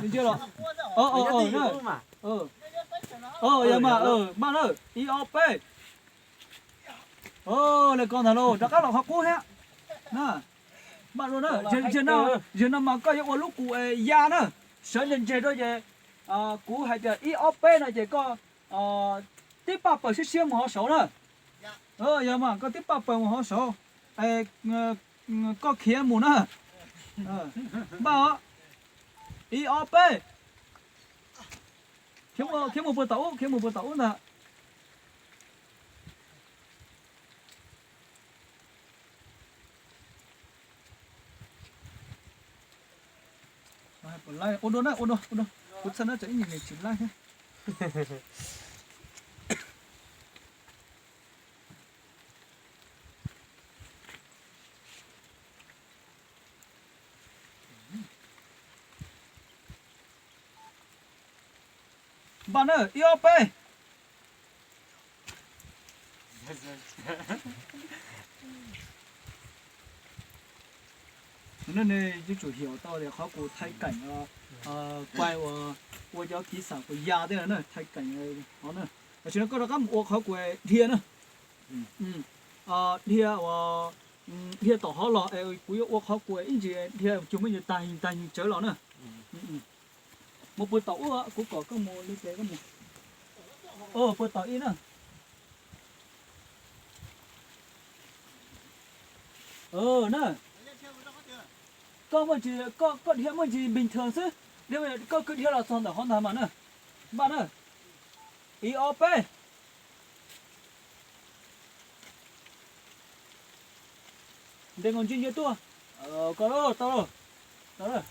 Ntsia los. Yog mas, maj na, ib ob peb. Li ko ntag lauj, rov qab los qhov qub thiab. Maj dua na, zaum no mas koj yuav ua lub kus ya na, sawv ntseg ntseg rau ces kuv hais tias ib ob peb no ces koj tib paj paws siab siab mus hauv saud na. Yog mas koj tib paj paws mus hauv saud, koj khiav mus na. Npaj os, ib ob peb. Khiav mus puag tom ub, khiav mus puag tom ub ntag. Ua dua na, ua dua, ua dua, kuv txhaj na tsam ib nyuag tsis laij thiab. Npaj na, ib ob peb. Nej yuav tsum hiam tau tias qhov kuv thaij keem, kuv ua cov kiv xam kuv ya tej no na, thaij keem no na. Tam sim no koj rov qab mus ua qhov kuv dhia na. Dhia uas, dhia tom hov los es kuv yuav ua qhov kuv ib ntsis dhia cuag me ntsis tag tag tsawv los na. Mus puag tom ub, kuv kom koj mus li ces koj mus. Puag tom ib na. Na, koj muaj tsis, koj dhia muaj tsis bình thường xwb, koj kuj dhia los txog ntawm hov ntag mas na. Npaj na, ib ob peb. Ntes nkaus ntsia ntsia tuaj. Koj, tau, tau.